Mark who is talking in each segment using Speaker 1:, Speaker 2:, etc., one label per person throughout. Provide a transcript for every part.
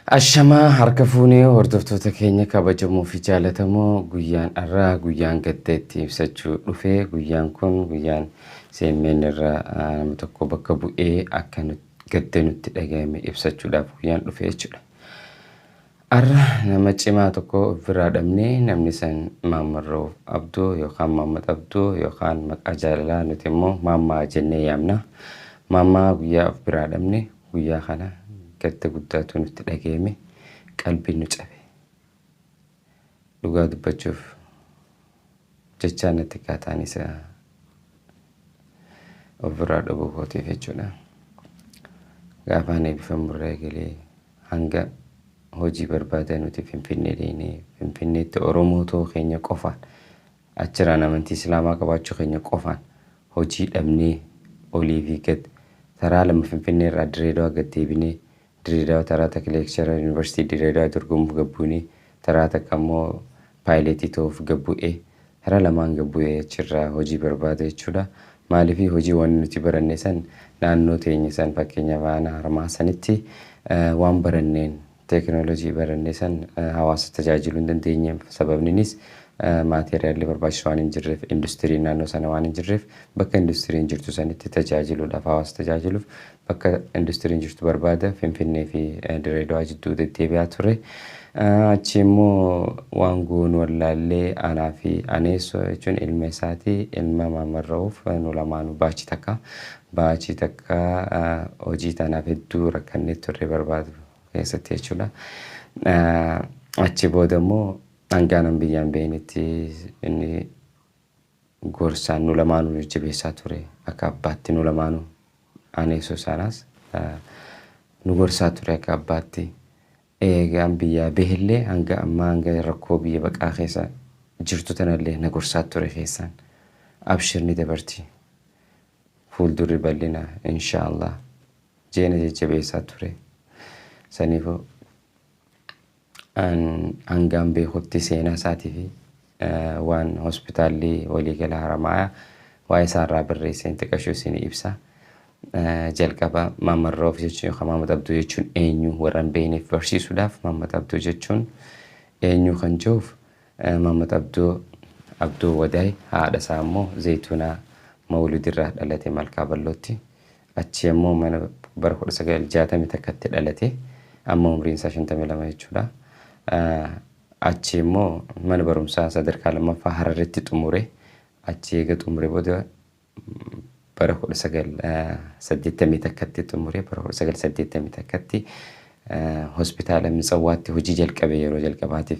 Speaker 1: Ashamaa harka fuunee hordoftoota keenya kabajamoo fi jaalatamoo, guyyaan har'aa guyyaan gadda itti ibsachuu dhufe. Guyyaan kun guyyaan CMN irraa nama tokko bakka bu'ee akka gadda nutti dhagahame ibsachuudhaaf guyyaan dhufe jechuudha. Har'a nama cimaa tokko ofirraa dhabnee, namni san Maammarroo Abdoo yookaan Maammad Abdoo yookaan maqaa jaalalaa nuti immoo Maammaa jennee yaamna. Maammaa guyyaa of biraa dhabne, guyyaa kana gadda guddaatu nutti dhagahame, qalbiin nu cabe. Dhugaa dubbachuuf jechaan natti akkaataan isa ofirraa dhabuu kootiif jechuudha. Gaafaan eebbifamurraa eegalee hanga hojii barbaada nuti Finfinnee deemnee, Finfinneetti Oromoo ta'uu keenya qofaan, achirraan amantii Islaamaa qabaachuu keenya qofaan hojii dhabnee, olii fi gad taraa lama Finfinnee irraa Direedawaa gad deebinee, Direedawaa taraa takka lecturer Yuunivarsiitii Direedawaa dorgomuuf gabbuunee, taraa takka immoo paayileetii ta'uuf gabbu'ee, taraa lamaan gabbu'ee achirraa hojii barbaada jechuudha. Maaliif hojii wanni nuti baranne san naannoo teenya san, fakkeenyaaf aanaa Harmaa sanitti, waan baranneen teekinooloojii baranne san hawaasa tajaajiluu hin dandeenye. Sababninis maateeriyaalli barbaachisu waan hin jirreef, industiriin naannoo sana waan hin jirreef, bakka industiriin jirtu sanitti tajaajiluudhaaf, hawaasa tajaajiluuf bakka industiriin jirtu barbaada Finfinnee fi Direedawaa jidduu deddeebi'aa ture. Achi immoo waan goonu wallaallee, anaa fi Aneessoo jechuun ilma isaati, ilma Maammarra'uuf, nu lamaanuu baachii takka hojii tanaaf hedduu rakkannee turre barbaadu keessatti jechuudha. Achi booda immoo hangaanan biyyaan beenitti inni gorsaan nu lamaanuu jajjabeessaa ture, akka abbaatti nu lamaanuu, Aneessoo sanaas nu gorsaa ture akka abbaatti. Eegaan biyyaa bahellee hanga ammaa, hanga rakkoo biyya baqaa keessa jirtu tanallee na gorsaa ture keessaan. Abshir, ni dabarti. Fuuldurri bal'ina, inshaallah. Jeena jajjabeessaa ture. Saniifuu hangaan beekutti seenaa isaatii fi waan hospitaalli waliigala Haramaayaa waa'ee isaarraa barreesseen xiqqashuu isinii ibsa. Jalqaba Maammarroof jechuun yookaan Maammad Abduu jechuun eenyu warra hin beekneef barsiisuudhaaf, Maammad Abduu jechuun eenyu kan jiruuf, Maammad Abduu Abduu Wadaay, haadha isaa immoo Zayituunaa Mawludirraa dhalate Malkaa Ballootti. Achi immoo mana bara 1961tti dhalate. Amma umriin isaa 52 jechuudha. Achi immoo mana barumsaa sadarkaa lammaffaa Hararitti xumure. Achi eega xumure booda bara 1981tti xumure. Bara 1981tti hospitaala Mitsawwaatti hojii jalqabe yeroo jalqabaatiif.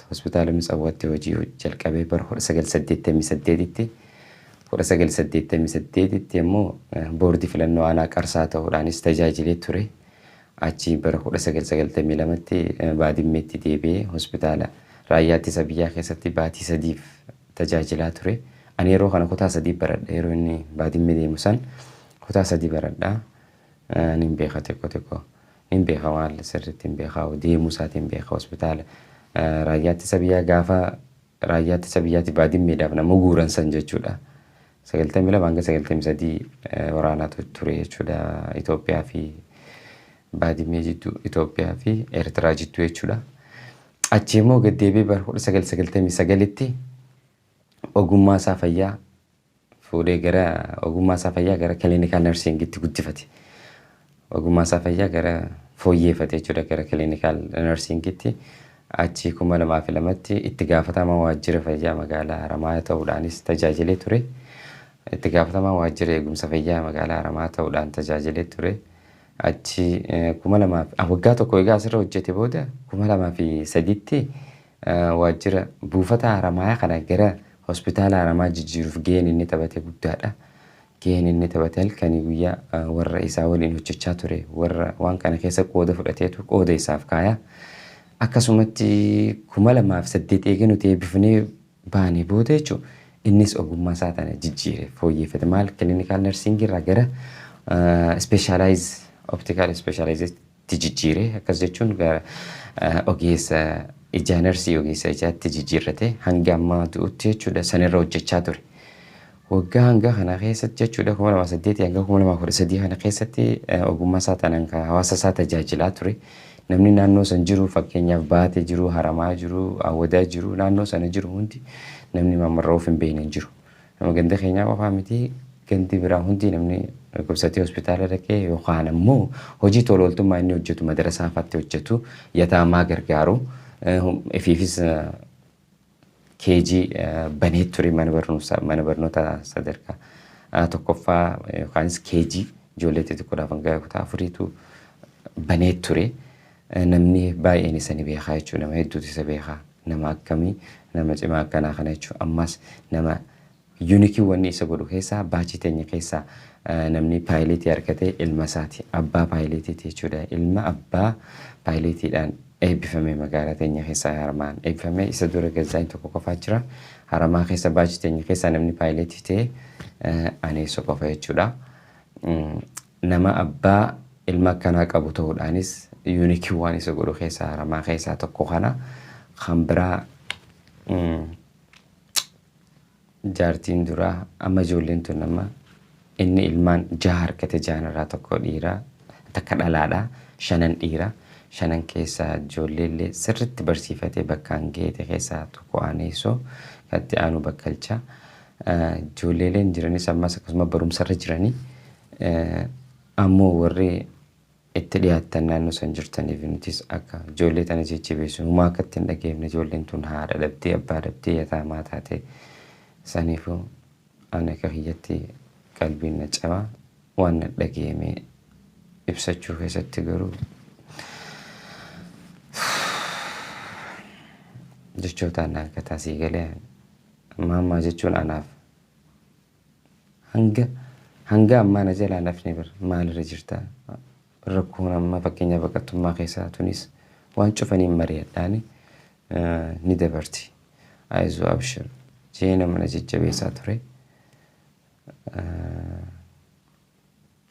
Speaker 1: Hospitaala Mitsawwaatti hojii jalqabee bara 1988tti. 1988tti immoo boordii filannoo aanaa Qarsaa ta'uudhaanis tajaajilee ture. Achi bara 1992tti Baadimmeetti deebi'ee hospitaala raayyaa ittisa biyyaa keessatti baatii 3f tajaajilaa ture. Ani yeroo kana kutaa 3 baradha. Yeroo inni Baadimmee deemu san kutaa 3 baradha. Nin beeka, xiqqoo xiqqoo. Nin beeka, waan sirriitti hin beeka. Deemuu isaatiin beeka hospitaala raayyaa ittisa biyyaa, gaafa raayyaa ittisa biyyaatti Baadimmeedhaaf nama guuran san jechuudha. 92 hanga 93 waraanaatu ture jechuudha Itoophiyaa fi Baadimmee jidduu, Itoophiyaa fi Eertiraa jidduu jechuudha. Achi immoo gad deebi'ee bara 1999tti ogummaa isaa fayyaa fuudhee gara ogummaa isaa fayyaa gara clinical nursingitti guddifate. Ogummaa isaa fayyaa gara fooyyeeffate jechuudha gara clinical nursingitti. Achi 2002tti itti gaafatamaa waajjira fayyaa magaalaa Haramaayaa ta'uudhaanis tajaajilee ture. Itti gaafatamaa waajjira eegumsa fayyaa magaalaa Haramaayaa ta'uudhaan tajaajilee ture. Achi kuma lamaa waggaa tokko egaa asirra hojjete booda 2003tti waajjira buufata Haramaayaa kana gara hospitaala Haramaa jijjiiruuf gaheen inni taphate guddaadha. Gaheen inni taphate halkanii guyyaa warra isaa waliin hojjechaa ture, warra waan kana keessa qooda fudhateetu qooda isaaf kaaya. Akkasumatti 2008 eega nuti eebbifnee baanee booda jechuun innis ogummaa isaa tana jijjiire, fooyyeffate. Maal, clinical nursingii irraa gara specialize optical specializetti jijjiire. Akkas jechuun gara ogeessa ijaa, narsii ogeessa ijaatti jijjiirrate. Hanga ammaa du'utti jechuudha sanirra hojjechaa ture. Waggaa hanga kana keessatti jechuudha, 2008 hanga 2013 kana keessatti ogummaa isaa tanaan kan hawaasa isaa tajaajilaa ture. Namni naannoo san jiru, fakkeenyaaf Baatee jiru, Haramaa jiru, Awwadaa jiru, naannoo sana jiru hundi namni Mahammad Ra'uuf hin beekne hin jiru. Nama ganda keenyaa qofaa miti, gandi biraa hundi namni dhukkubsatee hospitaala dhaqee yookaan ammoo hojii tola ooltummaa inni hojjetu, madarasaa faatti hojjetu, yataamaa gargaaru, ifiifis keejii banee ture, mana barumsaa, mana barnoota sadarkaa tokkoffaa yookaanis keejii ijoollee xixiqqoodhaaf hanga kutaa afuriitu banee ture. Namni baay'een isa ni beekaa jechuudha. Nama hedduutu isa beekaa. Nama akkamii, nama cimaa akkanaa kana jechuudha. Ammas nama unique wanni isa godhu keessaa, baachii teenya keessaa namni paayileetii argate ilma isaati. Abbaa paayileetiiti jechuudha. Ilma abbaa paayileetiidhaan eebbifame, magaalaa teenya keessaa Haramaan eebbifame. Isa dura Gazzaayin tokko qofaa jira. Haramaa keessa, baachii teenya keessaa namni paayileetii ta'e aneessa qofa jechuudha. Nama abbaa ilma akkanaa qabu ta'uudhaanis unique waan isa godhu keessaa Haramaa keessaa tokko kana. Kan biraa, jaartiin duraa, amma ijoolleen tun, amma inni ilmaan jaha harkate. Jahan irraa tokko dhiira, takka dhalaadha, shanan dhiira. Shanan keessaa ijoollee illee sirritti barsiifatee bakkaan geete keessaa tokko aaneessoo, katti aanu Bakkalcha. Ijoolleeleen jiranis ammas akkasuma barumsarra jiranii. Ammoo warri itti dhiyaattan, naannoo san jirtaniif, nutis akka ijoollee tana jajjabeessu humaa akka ittiin dhageeffne. Ijoolleen tun haadha dhabdee, abbaa dhabdee, yataamaa taate. Saniifuu ani akka kiyyatti qalbiin na caba waan na dhageeme ibsachuu keessatti, garuu jechootaan naan kataa sii galee. Maammaa jechuun anaaf hanga ammaa na jalaa nafni bir maalirra jirta. Rakkoon amma fakkeenya baqattummaa keessaa tunis waan cufaniin mari'adhaani ni dabarti. Ayizoo, abshir jee nama na jajjabeessaa ture.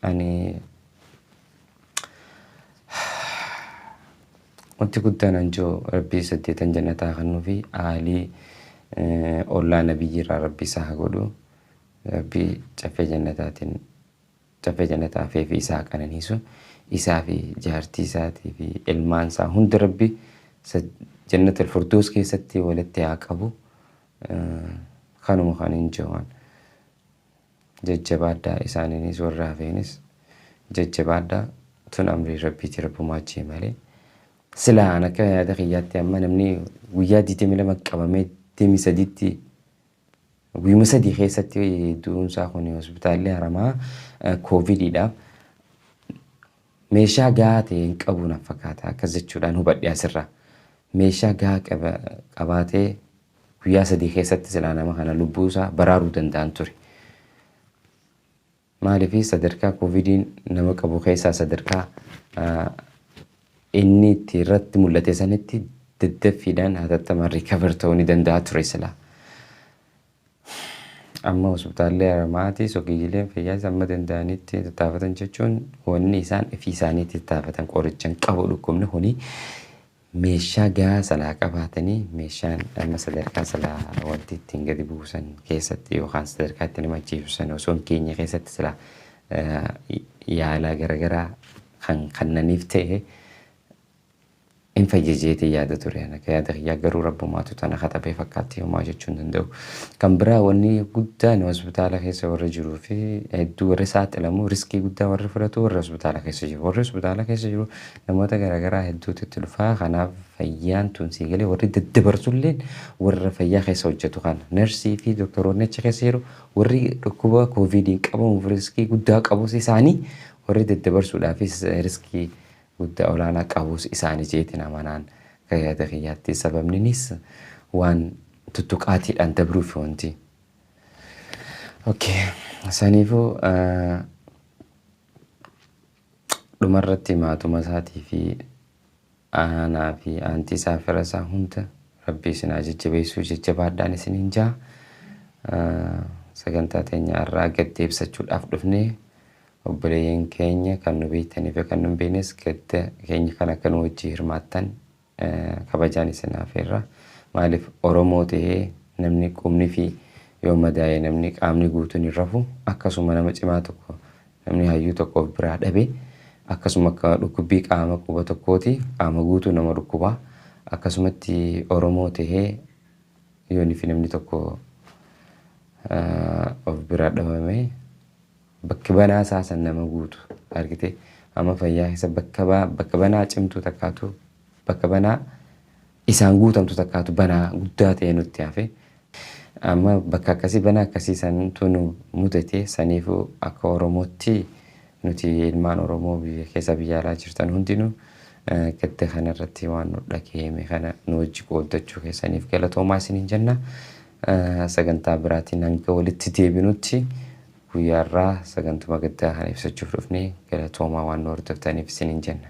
Speaker 1: Ani wanti guddaan an jiru, Rabbii saddeetan jannataa kennuu fi aalii ollaa nabiyyi irraa Rabbi isaa haa godhu. Rabbii caffee jannataatiin, caffee jannataa feefi isaa qananiisu. Isaa fi jaartii isaatii fi ilmaan isaa hunda Rabbi Jannatul Firdoos keessatti walitti haa qabu. Kanuma kan hin jiru. Jajjabaadhaa, isaaniinis warra hafeenis jajjabaadhaa. Tun amrii Rabbiiti, Rabbumaa jee malee. Silaa an akka yaada kiyyaatti amma namni guyyaa 22 qabamee 23tti, guyyuma 3 keessatti du'uunsaa kun, hospitaalli Haramaa koovidiidhaaf meeshaa gahaa ta'e hin qabu na fakkaata. Akkas jechuudhaan hubadhe asirraa. Meeshaa gahaa qabaatee guyyaa 3 keessatti silaa nama kana lubbuusaa baraaruu danda'an ture. Maaliif, sadarkaa koovidiin nama qabu keessaa sadarkaa inni itti irratti mul'ate sanitti daddaffiidhaan hatattamaan recover ta'uu ni danda'a ture silaa. Amma hospitaalli Haramaatis ogeeyyileen fayyaas amma danda'anitti tattaafatan jechuun, wanni isaan ifii isaaniitti tattaafatan qoricha hin qabu dhukkubni kuni. Meeshaa gahaa silaa qabaatanii, meeshaan amma sadarkaa silaa wanti ittiin gadi buusan keessatti yookaan sadarkaa itti nama ajjeesu osoo hin geenye keessatti silaa yaalaa garaagaraa kan kennaniif ta'e hin fayyajeetii yaada ture. Akka yaada kiyyaa garuu Rabbumaatu tana katabee fakkaatti, homaa jechuu hin danda'u. Kan biraa, wanni guddaan hospitaala keessa warra jiruu fi hedduu warri saaxilamu, risk guddaa warri fudhatu warri hospitaala keessa jiru. Warri hospitaala keessa jiru namoota garaagaraa hedduutu itti dhufaa. Kanaaf fayyaan tun sii galee warri daddabarsulleen warra fayyaa keessa hojjetu kana. Narsii fi doktoroonni achi keessa jiru, warri dhukkuba koovidiin qabamuuf risk guddaa qabus isaanii, warri daddabarsuudhaafis risk guddaa olaanaa qabus isaanii jeetiin amanaan akka yaada kiyyaatti. Sababninis waan tuttuqaatiidhaan dabruuf wanti. Okay. Saniifuu dhumarratti maatuma isaatii fi aanaa fi aantii isaa, fira isaa hunda Rabbi isin haa jajjabeessuu, jajjabaadhaan isiniin jaa. Sagantaa teenya irraa gadda ibsachuudhaaf dhufnee, obboleeyyan keenya kan nu beektanii fi kan nu hin beeknes gadda keenya kan akka nu wajjii hirmaattan kabajaan isin hafeerra. Maaliif, Oromoo ta'ee namni qubni fi yoo madaa'e namni qaamni guutuun hin rafu. Akkasuma nama cimaa tokko, namni hayyuu tokko of biraa dhabe Akkasuma akka dhukkubbii qaama quba tokkooti qaama guutuu nama dhukkuba. Akkasumatti Oromoo tahee yoonii fi namni tokko of biraa dhabame bakki banaa isaa san nama guutu argite. Amma fayyaa keessa bakka banaa cimtuu takkaatu, bakka banaa isaan guutamtu takkaatu banaa guddaa ta'e nutti hafe. Amma bakka akkasii banaa akkasii santu nu mudate. Saniifuu akka Oromootti nuti ilmaan Oromoo biyya keessa biyya alaa jirtan hundinuu gadda kanarratti waan nu dhagahame kana nu wajji qooddachuu keessaniif galatoomaa isiniin jenna. Sagantaa biraatiin hanga walitti deebinutti guyyaa irraa sagantuma gaddaa kana ibsachuuf dhufne, galatoomaa waan nu hordoftaniif isiniin jenna.